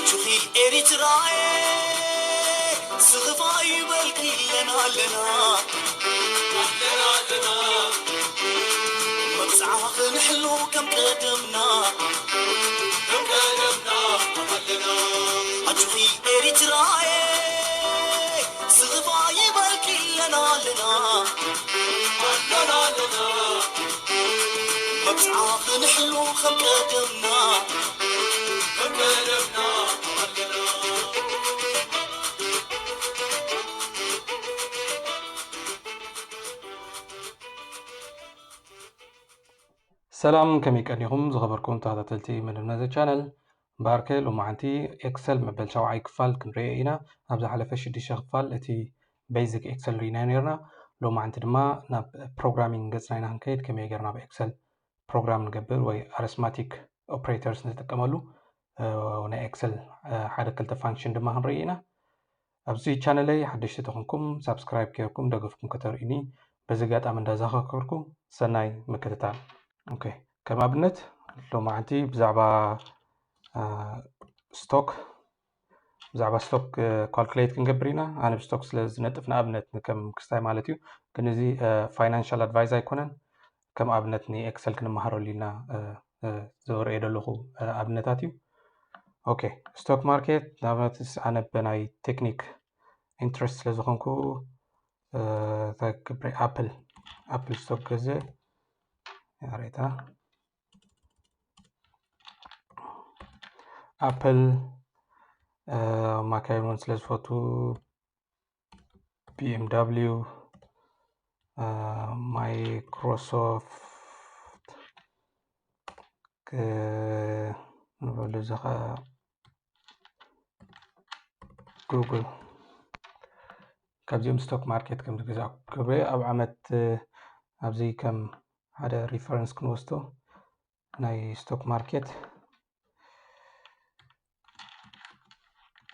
ቹኺ ኤሪትራየ ስኽፋ ይበልኪ ኣለና ኣለና ኣለና ኣለና መብጽዓ ክንሕሉ ከም ቀደምና ከም ቀደምና ኣለና ኣቹኺ ኤሪትራየ ስኽፋ ይበልኪ ኣለና ኣለና ኣለና ኣለና መብጽዓ ክንሕሉ ከም ቀደምና ከም ቀደምና ኣለና ሰላም ከመይ ቀኒኹም ዝኸበርኩም ተኸታተልቲ መደብና ዘ ቻነል ባርከ ሎማዓንቲ ኤክሰል መበል ሻውዓይ ክፋል ክንሪኦ ኢና ኣብ ዝሓለፈ ሽዱሽተ ክፋል እቲ ቤዚክ ኤክሰል ሪና ነርና ሎማዓንቲ ድማ ናብ ፕሮግራሚንግ ገጽና ኢና ክንከይድ ከመይ ገርና ኣብ ኤክሰል ፕሮግራም ንገብር ወይ ኣሪስማቲክ ኦፕሬተርስ ንጥቀመሉ ናይ ኤክሰል ሓደ ክልተ ፋንክሽን ድማ ክንርኢ ኢና ኣብዚ ቻነለይ ሓደሽቲ ተኾንኩም ሳብስክራይብ ገይርኩም ደገፍኩም ከተርእዩኒ በዚ ኣጋጣሚ እንዳዘኻከርኩ ሰናይ ምክትታል ኦኬ ከም ኣብነት ሎማዓንቲ ብዛዕባ ስቶክ ብዛዕባ ስቶክ ካልኩሌት ክንገብር ኢና ኣነ ብስቶክ ስለ ዝነጥፍ ንኣብነት ከም ክስታይ ማለት እዩ ግን እዚ ፋይናንሻል ኣድቫይዝ ኣይኮነን ከም ኣብነት ንኤክሰል ክንመሃረሉ ኢልና ዘወርኤ ዘለኹ ኣብነታት እዩ ኦኬ ስቶክ ማርኬት ንኣብነት ኣነ በናይ ቴክኒክ ኢንትረስት ስለ ዝኾንኩ እንታይ ክገብረ ኣፕል ኣፕል ስቶክ ገዝእ ያሬታ ኣፕል ማካይኖን ስለ ዝፈቱ ቢኤምዳብሊው ማይክሮሶፍት ንበሉ እዚ ኸ ጉግል ካብዚኦም ስቶክ ማርኬት ከም ዝገዛእ ክብረ ኣብ ዓመት ኣብዚ ከም ሓደ ሪፈረንስ ክንወስዶ ናይ ስቶክ ማርኬት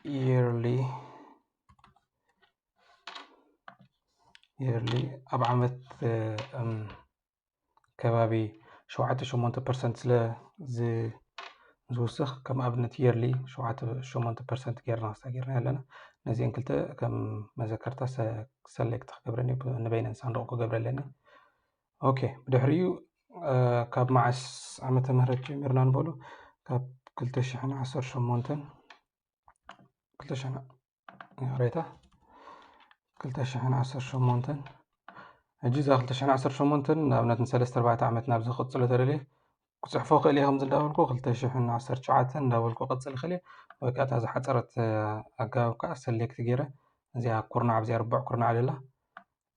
yearly yearly ኣብ ዓመት ከባቢ ሸውዓተ ሸሞንተ ፐርሰንት ስለ ዝውስኽ ከም ኣብነት yearly ሸውዓተ ሸሞንተ ፐርሰንት ጌርና ክስታ ጌርና ኣለና ነዚአን ክልተ ከም መዘከርታ ሰሌክት ክገብረኒ ንበይነን ሳንዱቕ ክገብረ ኣለኒ ኦኬ ብድሕሪኡ ካብ መዓስ ዓመተ ምህረት ጀሚርና ንበሉ ካብ ክልተ ሽሕን ዓሰርተ ሸሞንተን ይቕሬታ ክልተ ሽሕን ዓሰርተ ሸሞንተን ሕጂ እዛ ክልተ ሽሕን ዓሰርተ ሸሞንተን ንኣብነት ንሰለስተ ኣርባዕተ ዓመት ናብ ዝቕጽሎ ተደልየ ክጽሕፎ ክእል እየ ከምዚ እንዳበልኩ ክልተ ሽሕን ዓሰርተ ትሽዓተን እንዳበልኩ ቀጽል ክእል እየ ወይ ከዓ እታ ዝሓፀረት ኣገባብ ከዓ ሰሌክት ገይረ እዚኣ ኩርናዕ ኣብዚኣ ርቡዕ ኩርናዕ ደላ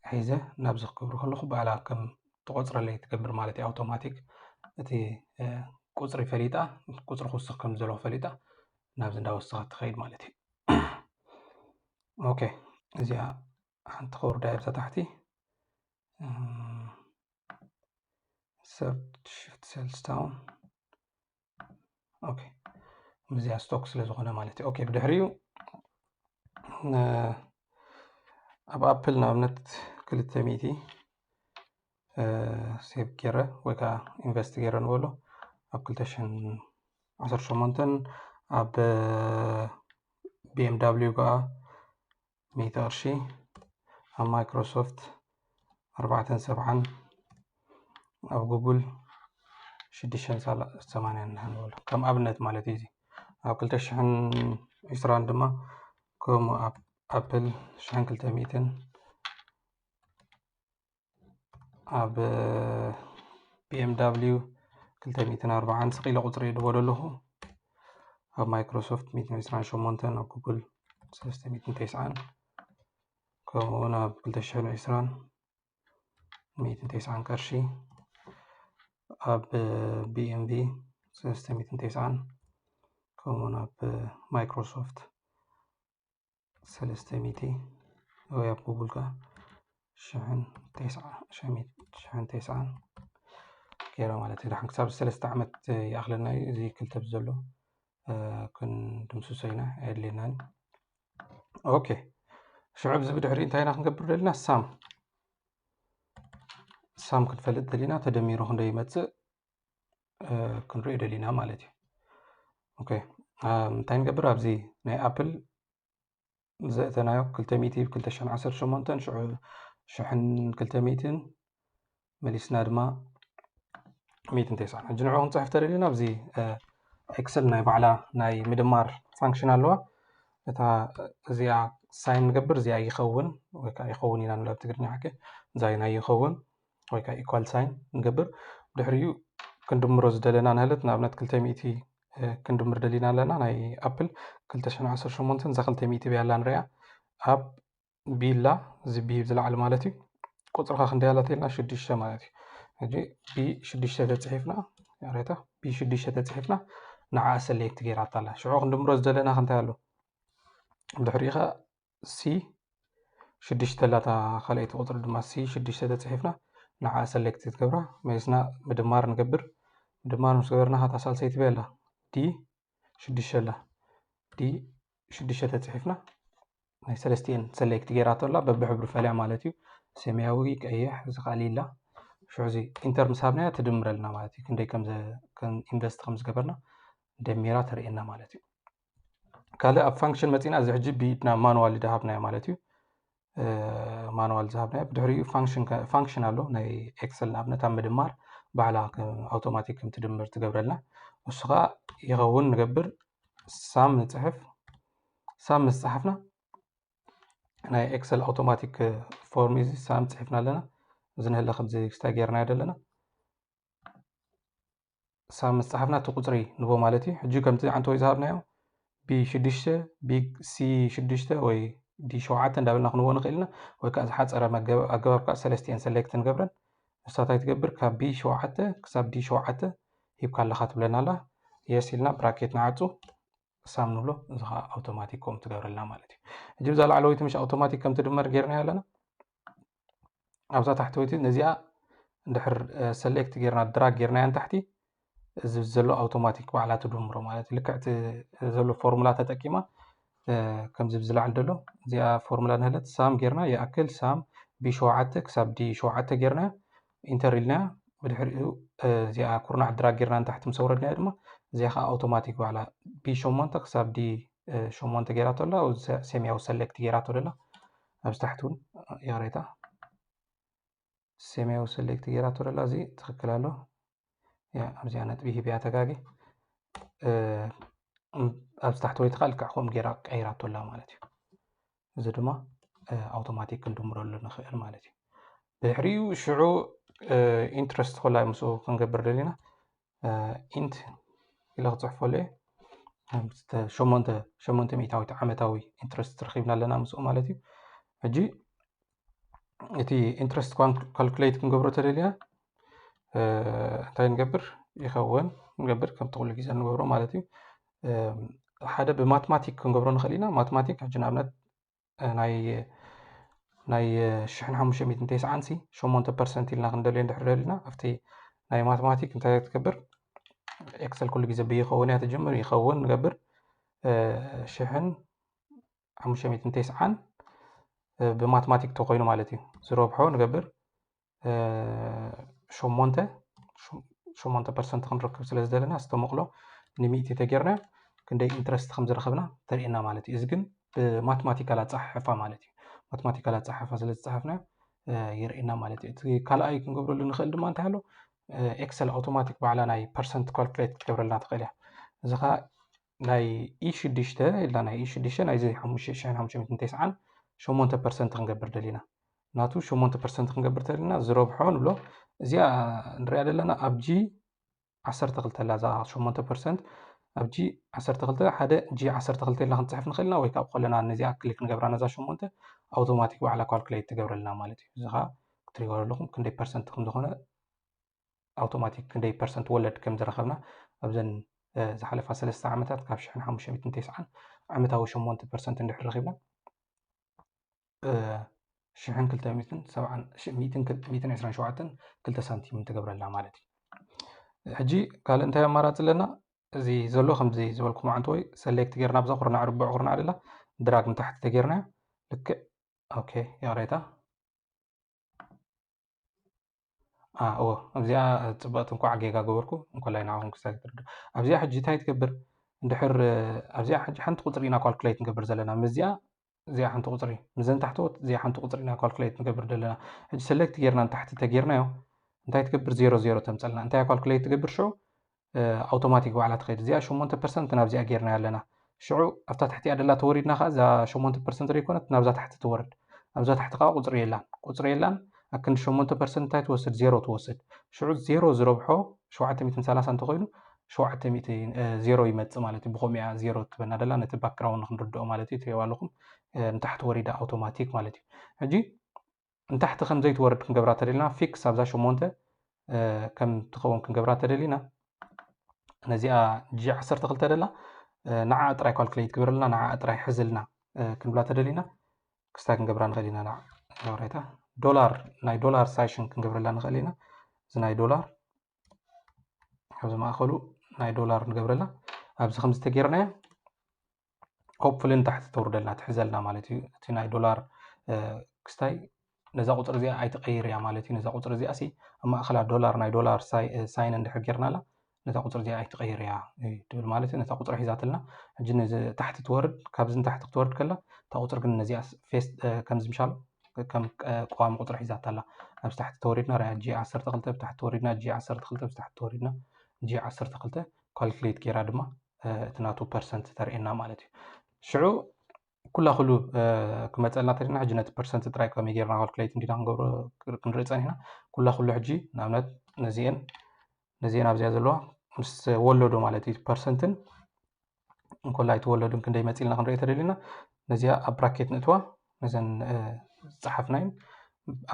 ሒዘ ናብዚ ክገብሩ ከለኹ ባዕላ ከም ትቆፅረለይ ትገብር ማለት እዩ ኣውቶማቲክ እቲ ቁፅሪ ፈሊጣ ቁፅሪ ክውስኽ ከም ዘለዎ ፈሊጣ ናብዚ እንዳወሰኸት ትኸይድ ማለት እዩ ኦኬ እዚኣ ሓንቲ ከውርዳ እያ ብዛ ታሕቲ ሰብ ሽፍት ሴልስ ዳውን ኦኬ እዚኣ ስቶክ ስለ ዝኾነ ማለት እዩ ኦኬ ብድሕሪኡ ኣብ ኣፕል ንኣብነት ክልተ ሚእቲ ሴቭ ገይረ ወይ ከዓ ኢንቨስት ገይረ ንበሎ ኣብ ክልተ ሽሕን ዓሰርተ ሸሞንተን ኣብ ቢኤምዳብሊው ከዓ ሚእቲ ቅርሺ ኣብ ማይክሮሶፍት ኣርባዕተን ሰብዓን ኣብ ጉግል ሽዱሽተን ሰማንያን ንበሎ ከም ኣብነት ማለት እዩ ኣብ ክልተ ሽሕን ዕስራን ድማ ከምኡ ኣብ ኣፕል ሽሕን ክልተ ሚእትን ኣብ ቢኤምዳብሊው ክልተ ሚእትን ኣርባዓን ስቕ ኢለ ቁፅሪ ድቦ ዘለኹ ኣብ ማይክሮሶፍት ሚእትን ዕስራን ሸሞንተን ኣብ ጉግል ሰለስተ ሚእትን ተስዓን ከምኡ እውን ኣብ ክልተ ሽሕን ዕስራን ሚእትን ተስዓን ቅርሺ ኣብ ቢኤምቪ ሰለስተ ሚእትን ተስዓን ከምኡ እውን ኣብ ማይክሮሶፍት ሰለስተ ሚእቲ ወይ ኣብ ጉግል ከ ሽሕን ተስዓን ገይረ ማለት እዩ ድሓን ክሳብ ሰለስተ ዓመት ይኣኽለና እዩ እዚ ክልተ ብዘሎ ክንድምስሶ ኢና ኣየድልየናን ኦኬ ሽዑ ብዚ ብድሕሪ እንታይ ኢና ክንገብር ደሊና ሳም ሳም ክንፈልጥ ደሊና ተደሚሩ ክንደ ይመፅእ ክንሪኦ ደሊና ማለት እዩ ኦኬ እንታይ ንገብር? ኣብዚ ናይ ኣፕል ዘእተናዮ ክልተ ሚእቲ ብ ክልተ ሽሕን ዓሰርተ ሸሞንተን ሽሕን ክልተ ሚእትን መሊስና ድማ ሚእትን ተስዓን። ሕጂ ንዕኡ ክንፅሕፍ ተደሊና ኣብዚ ኤክሰል ናይ ባዕላ ናይ ምድማር ፋንክሽን ኣለዋ። እታ እዚኣ ሳይን ንገብር፣ እዚኣ ይኸውን ወይ ከዓ ይኸውን ኢና ንብላ ብትግርኛ ሓቂ። እዛ ናይ ይኸውን ወይ ከዓ ኢኳል ሳይን ንገብር። ድሕሪኡ ክንድምሮ ዝደለና ንህለት ንኣብነት ክልተ ሚእቲ ክንድምር ደሊና ኣለና ናይ ኣፕል ክልተ ሽሕን ዓሰርተ ሸሞንተን እዛ ክልተ ሚእቲ ብያላ ንሪኣ ኣብ ቢላ እዚ ቢ ዝለዓል ማለት እዩ። ቁፅርካ ክንደይ ኣላ ተልና ሽዱሽተ ማለት እዩ። ሕጂ ቢ ሽዱሽተ ተፅሒፍና ሬታ ቢ ሽዱሽተ ተፅሒፍና ንዓ ሰሌክት ገይራታ ኣላ። ሽዑ ክንድምሮ ዝደለና ክንታይ ኣሎ? ድሕሪኡ ከ ሲ ሽዱሽተ ኣላታ ካልኣይቲ ቁፅሪ ድማ ሲ ሽዱሽተ ተፅሒፍና ንዓ ሰሌክት ትገብራ መሊስና ምድማር ንገብር። ምድማር ምስ ገበርና ካታ ሳልሰይቲ በላ ዲ ሽዱሽተ ኣላ ዲ ሽዱሽተ ተፅሒፍና ናይ ሰለስቲኤን ሰሌክት ገይራቶ ኣላ በብሕብሩ ፈልያ ማለት እዩ። ሰማያዊ ቀይሕ እዚ ካሊላ ሽዑ እዚ ኢንተር ምስ ሃብናያ ትድምረልና ማለት እዩ። ክንደይ ከም ኢንቨስት ከም ዝገበርና ደሚራ ተርእየና ማለት እዩ። ካልእ ኣብ ፋንክሽን መፂና እዚ ሕጂ ብኢድና ማኑዋል ዝሃብናዮ ማለት እዩ። ማኑዋል ዝሃብናዮ ብድሕሪኡ ፋንክሽን ኣሎ ናይ ኤክሰል ንኣብነት ኣብ ምድማር ባዕላ ኣውቶማቲክ ከም ትድምር ትገብረልና። እሱ ከዓ ይኸውን ንገብር ሳም ንፅሕፍ። ሳም ምስ ፀሓፍና ናይ ኤክሰል ኣውቶማቲክ ፎርም እዚ ሳም ፅሒፍና ኣለና። እዚ ንህለ ከምዚ ስታይ ገይርናዮ ዘለና ሳም ምስ ፀሓፍና እቲ ቁፅሪ ንቦ ማለት እዩ። ሕጂ ከምቲ ዓንተወይ ዝሃብናዮ ቢ ሽዱሽተ ቢ ሲ ሽዱሽተ ወይ ዲ ሸውዓተ እንዳበልና ክንዎ ንኽእል ኢና። ወይ ከዓ ዝሓፀረ ኣገባብ ከዓ ሰለስቲኤን ሰሌክት ንገብረን። ንሳታይ ትገብር ካብ ቢ ሸውዓተ ክሳብ ዲ ሸውዓተ ሂብካ ኣለካ ትብለና ኣላ። የስ ኢልና ብራኬት ንዓፁ ሳም ንብሎ። እዚ ከዓ ኣውቶማቲክ ከም ትገብረልና ማለት እዩ። ሕጂ ብዛ ላዕለወይቲ ምሽ ኣውቶማቲክ ከም ትድመር ገይርና ኣለና። ኣብዛ ታሕተወይቲ ነዚኣ እንድሕር ሰሌክት ጌርና ድራግ ጌርናያ ንታሕቲ እዚ ዘሎ ኣውቶማቲክ ባዕላ ትድምሮ ማለት እዩ። ልክዕ እቲ ዘሎ ፎርሙላ ተጠቂማ ከምዚ ብዝለዓል ዘሎ እዚኣ ፎርሙላ ንህለት ሳም ጌርና ይኣክል ሳም ቢ ሸውዓተ ክሳብ ዲ ሸውዓተ ጌርና ኢንተር ኢልና ብድሕሪኡ እዚኣ ኩርናዕ ድራግ ጌርና ንታሕቲ ምስ ኣውረድናዮ ድማ እዚኣ ከዓ ኣውቶማቲክ ባዕላ ቢ ሸሞንተ ክሳብ ዲ ሸሞንተ ጌራቶ ኣላ። ሰማያዊ ሰሌክት ጌራቶ ደላ ኣብዚ ታሕቲ እውን ይቕሬታ ሰማያዊ ሰሌክት ጌራቶ ደላ እዚ ትኽክል ኣሎ። ኣብዚኣ ነጥቢ ሂብያ ተጋጊ ኣብዚ ታሕቲ ወይ ትኻል ከዓ ከምኡ ጌራ ቀይራቶ ኣላ ማለት እዩ። እዚ ድማ ኣውቶማቲክ ክንድምረሉ ንኽእል ማለት እዩ። ብድሕሪኡ ሽዑ ኢንትረስት ኮላ ምስኡ ክንገብር ደሊና ኢንት ኢለ ክፅሕፈሉ እየ። ሸሞንተ ሚእታዊት ዓመታዊ ኢንትረስት ረኺብና ኣለና ምስኡ ማለት እዩ። ሕጂ እቲ ኢንትረስት ካልኩሌት ክንገብሮ ተደሊና እንታይ ንገብር ይኸውን ንገብር ከምቲ ኩሉ ግዜ ንገብሮ ማለት እዩ። ሓደ ብማትማቲክ ክንገብሮ ንኽእል ኢና። ማትማቲክ ሕጂ ንኣብነት ናይ ናይ ሽሕን ሓሙሽተ ሚእትን ተስዓን ሲ ሸሞንተ ፐርሰንት ኢልና ክንደልዮ እንድሕር ደሊና ኣብቲ ናይ ማትማቲክ እንታይ ትገብር ኤክሰል ኩሉ ግዜ ብይኸውን እያ ትጅምር ይኸውን ንገብር ሽሕን ሓሙሽተ ሚእትን ተስዓን ብማትማቲክ ተኮይኑ ማለት እዩ ዝረብሖ ንገብር ሸሞንተ ሸሞንተ ፐርሰንት ክንረክብ ስለ ዝደለና ዝተመቕሎ ንሚእቲ ተጌርና ክንደይ ኢንትረስት ከም ዝረኸብና ተርእየና ማለት እዩ። እዚ ግን ብማትማቲካል ኣፀሓሕፋ ማለት እዩ። ማትማቲካል ኣፀሓሕፋ ስለ ዝፀሓፍና የርእየና ማለት እዩ። እቲ ካልኣይ ክንገብረሉ ንኽእል ድማ እንታይ ኣሎ ኤክሰል ኣውቶማቲክ ባዕላ ናይ ፐርሰንት ካልኩሌት ክትገብረልና ትኽእል እያ። እዚ ከዓ ናይ ኢ ሽዱሽተ ኢልና ናይ ኢ ሽዱሽተ ናይዚ ሓሙሽተ ሽሕን ሓሙሽተ ሚእትን ተስዓን ሸሞንተ ፐርሰንት ክንገብር ደሊና ናቱ ሸሞንተ ፐርሰንት ክንገብር ተልና ዝረብሖ ንብሎ እዚኣ ንሪኣ ዘለና ኣብ ጂ ዓሰርተ ክልተ ኣላ እዛ ሸሞንተ ፐርሰንት ኣብ ጂ ዓሰርተ ክልተ ሓደ ጂ ዓሰርተ ክልተ ኢልና ክንፅሕፍ ንኽእል ኢና ወይ ካብ ከለና ነዚኣ ክሊክ ንገብራ ነዛ ሸሞንተ ኣውቶማቲክ ባዕላ ካልኩሌት ትገብረልና ማለት እዩ። እዚ ከዓ ክትሪእዎ ኣለኹም ክንደይ ፐርሰንት ከም ዝኾነ ኣውቶማቲክ ክንደይ ፐርሰንት ወለድ ከም ዝረኸብና ኣብዘን ዝሓለፋ ሰለስተ ዓመታት ካብ ሽሕን ሓሙሽተ ሚእትን ተስዓን ዓመታዊ ሸሞንተ ፐርሰንት እንድሕር ረኺብና ሽሕን ክልተ ሚእትን ሰብዓን ሚእትን ዕስራን ሸውዓተን ክልተ ሳንቲም ትገብረልና ማለት እዩ። ሕጂ ካልእ እንታይ ኣማራፂ ኣለና? እዚ ዘሎ ከምዚ ዝበልኩም ዓንተወይ ሰሌክት ጌርና ብዛ ኩርናዕ ርቡዕ ኩርናዕ ደላ ድራግ ንታሕቲ ተጌርና ልክዕ ኦኬ ይቕሬታ እዎ ኣብዚኣ ፅብቕቲ እንኳዕ ጌጋ ገበርኩ እንኮላይ ንዓኹም ክሳብ ትርድኡ ኣብዚኣ ሕጂ እንታይ ትገብር እንድሕር ኣብዚኣ ሓንቲ ቁፅሪ ኢና calculate ንገብር ዘለና። ምስዚኣ እዚኣ ሓንቲ ቁፅሪ፣ ምስዘን ታሕተዎት እዚኣ ሓንቲ ቁፅሪ ኢና calculate ንገብር ዘለና። ሕጂ select ጌርና ንታሕቲ ተጌርናዮ እንታይ ትገብር? ዜሮ ዜሮ ተምፀልና። እንታይ calculate ትገብር ሽዑ? ኣውቶማቲክ ባዕላ ትኸይድ። እዚኣ ሸሞንተ ፐርሰንት ናብዚኣ ጌርና ኣለና። ሽዑ ኣብታ ትሕቲኣ ደላ ተወሪድና ከዓ እዛ ሸሞንተ ፐርሰንት ዘይኮነት ናብዛ ታሕቲ ትወርድ። ኣብዛ ታሕቲ ከዓ ቁፅሪ የላን፣ ቁፅሪ የላን። ኣክንዲ ሸሞንተ ፐርሰንት እንታይ ትወስድ? ዜሮ ትወስድ። ሽዑ ዜሮ ዝረብሖ ሸውዓተ ሚእትን ሰላሳ እንተኮይኑ ሸውዓተ ሚእቲ ዜሮ ይመፅእ ማለት እዩ። ብኸምኡ እያ ዜሮ ትበና ደላ፣ ነቲ background ንክንርድኦ ማለት እዩ። ትሪእዋ ኣለኹም ንታሕቲ ወሪዳ ኣውቶማቲክ ማለት እዩ። ሕጂ ንታሕቲ ከም ዘይትወርድ ክንገብራ ተደሊና ፊክስ ኣብዛ ሸሞንተ ከም ትኸውን ክንገብራ ተደሊና ነዚኣ ጂ ዓሰርተ ክልተ ደላ ንዓ ጥራይ calculate ግበረልና፣ ንዓ ጥራይ ሕዝልና ክንብላ ተደሊና ክስታይ ክንገብራ ንኽእል ኢና። ንዓ ሬታ ዶላር ናይ ዶላር ሳይሽን ክንገብረላ ንኽእል ኢና። እዚ ናይ ዶላር ኣብዚ ማእኸሉ ናይ ዶላር ንገብረላ። ኣብዚ ከምዚ ተጌርናዮ hopefully ንታሕቲ ተውርደልና ትሕዘልና ማለት እዩ። እቲ ናይ ዶላር ክስታይ ነዛ ቁፅሪ እዚኣ ኣይትቀይር እያ ማለት እዩ። ነዛ ቁፅሪ እዚኣ ሲ ኣብ ማእኸላ ዶላር ናይ ዶላር ሳይን እንድሕር ጌርናላ ነታ ቁፅሪ እዚኣ ኣይትቀይር እያ ትብል ማለት እዩ። ነታ ቁፅሪ ሒዛትልና ሕጂ ነዚ ታሕቲ ትወርድ፣ ካብዚ ንታሕቲ ክትወርድ ከላ እታ ቁፅሪ ግን ነዚኣ ፌስ ከምዚ ምሻሉ ከም ቀዋሚ ቁፅሪ ሒዛታ ኣላ። ኣብዚ ታሕቲ ተወሪድና ርያ ጂ ዓሰርተ ክልተ ብታሕቲ ተወሪድና ጂ ዓሰርተ ክልተ ብታሕቲ ተወሪድና ጂ ዓሰርተ ክልተ calculate ጌራ ድማ እቲ ናቱ ፐርሰንት ተርእየና ማለት እዩ። ሽዑ ኩላ ኩሉ ክመፀልና ተሪና ሕጂ ነቲ ፐርሰንት ጥራይ ከመይ ጌርና calculate እንዲና ክንገብሮ ክንርኢ ፀኒሕና። ኩላ ኩሉ ሕጂ ንኣብነት ነዚአን ነዚአን ኣብዚኣ ዘለዋ ምስ ወለዶ ማለት እዩ ፐርሰንትን እንኮላይ እቲ ወለድን ክንደይ መፂልና ክንርኢ ተደሊና ነዚኣ ኣብ ብራኬት ንእትዋ። ነዘን ዝፀሓፍናይን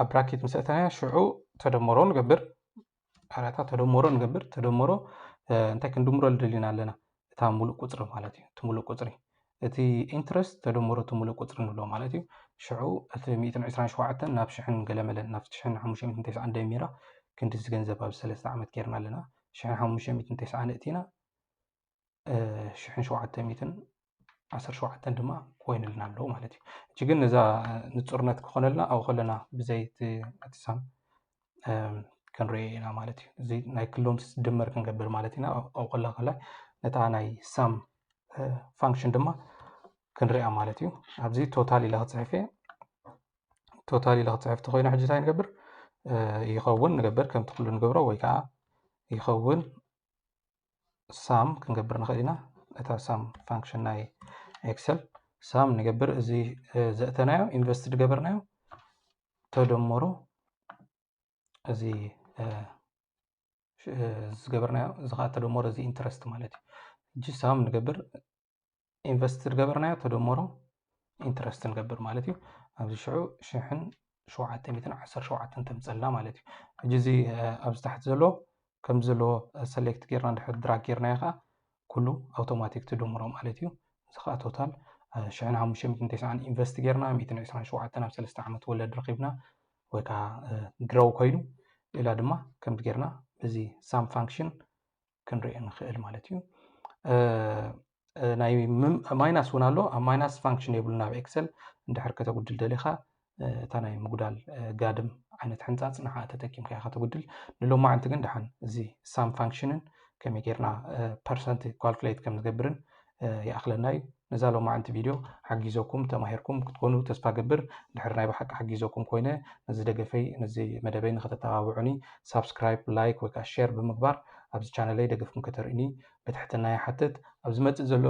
ኣብ ብራኬት ምስ ኣእተናያ ሽዑ ተደመሮ ንገብር። ኣራታ ተደመሮ ንገብር። ተደመሮ እንታይ ክንድምረሉ ደሊና ኣለና? እታ ሙሉእ ቁፅሪ ማለት እዩ። እቲ ሙሉእ ቁፅሪ እቲ ኢንትረስት ተደመሮ እቲ ሙሉእ ቁፅሪ ንብሎ ማለት እዩ። ሽዑ እቲ ሚእትን ዕስራን ሸውዓተን ናብ ሽሕን ገለመለን ናብ ሽሕን ሓሙሽተ ሚእትን ተስዓን ደሚራ ክንድዚ ገንዘብ ኣብ ሰለስተ ዓመት ጌርና ኣለና። ሽሕን ሓሙሽተ ሚእትን ተስዓን እቲና ሽሕን ሸውዓተ ሚእትን ዓሰርተ ሸውዓተን ድማ ኮይኑልና ኣለዉ ማለት እዩ። እጂ ግን ነዛ ንፁርነት ክኾነልና ኣብኡ ከለና ብዘይ እቲ ሳም ክንርኢ ኢና ማለት እዩ። እዚ ናይ ክሎም ድምር ክንገብር ማለት ኢና። ኣብኡ ከላ ከላይ ነታ ናይ ሳም ፋንክሽን ድማ ክንሪኣ ማለት እዩ። ኣብዚ ቶታል ኢለ ክፅሕፍ እየ። ቶታል ኢለ ክፅሕፍ ተኮይኑ ሕጂ እንታይ ንገብር? ይኸውን ንገብር ከምቲ ኩሉ ንገብሮ ወይ ከዓ ይኸውን ሳም ክንገብር ንኽእል ኢና። እታ ሳም ፋንክሽን ናይ ኤክሰል ሳም ንገብር። እዚ ዘእተናዮ ኢንቨስት ዝገበርናዮ ተደመሮ እዚ ዝገበርናዮ እዚ ከዓ ተደመሮ እዚ ኢንትረስት ማለት እዩ። እጂ ሳም ንገብር ኢንቨስት ዝገበርናዮ ተደመሮ ኢንትረስት ንገብር ማለት እዩ። ኣብዚ ሽዑ ሽሕን ሸውዓተ ሚእትን ዓሰርተ ሸውዓተን ተምፀልና ማለት እዩ። ሕጂ እዚ ኣብዚ ታሕቲ ዘሎ ከም ዘለዎ ሰሌክት ጌርና ድሕር ድራግ ጌርናዮ ከዓ ኩሉ ኣውቶማቲክ ትድምሮ ማለት እዩ። እዚ ከዓ ቶታል ሽሕን ሓሙሽተ ሚእትን ተስዓን ኢንቨስት ጌርና ሚእትን ዕስራን ሸውዓተን ኣብ ሰለስተ ዓመት ወለድ ረኺብና ወይ ከዓ ግረው ኮይኑ ኢላ ድማ ከምዚ ጌርና እዚ ሳም ፋንክሽን ክንሪኦ ንኽእል ማለት እዩ። ናይ ማይናስ እውን ኣሎ። ኣብ ማይናስ ፋንክሽን የብሉን ኣብ ኤክሰል። እንድሕር ከተጉድል ደሊኻ እታ ናይ ምጉዳል ጋድም ዓይነት ሕንፃፅ ንዓ ተጠቂምካ ኢኻ ተጉድል። ንሎማዓንቲ ግን ደሓን እዚ ሳም ፋንክሽንን ከመይ ጌርና ፐርሰንት ኳልኩሌት ከም ዝገብርን ይኣኽለና እዩ። ነዛ ሎማዓንቲ ቪድዮ ሓጊዘኩም ተማሂርኩም ክትኮኑ ተስፋ ገብር። ድሕሪ ናይ ብሓቂ ሓጊዘኩም ኮይነ ነዚ ደገፈይ ነዚ መደበይ ንክተተባብዑኒ ሳብስክራይብ፣ ላይክ ወይ ከዓ ሼር ብምግባር ኣብዚ ቻነለይ ደገፍኩም ከተርእዩኒ ብትሕትና ይሓትት። ኣብ ዝመፅእ ዘሎ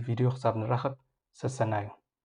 ቪድዮ ክሳብ ንራኸብ ሰሰናዩ።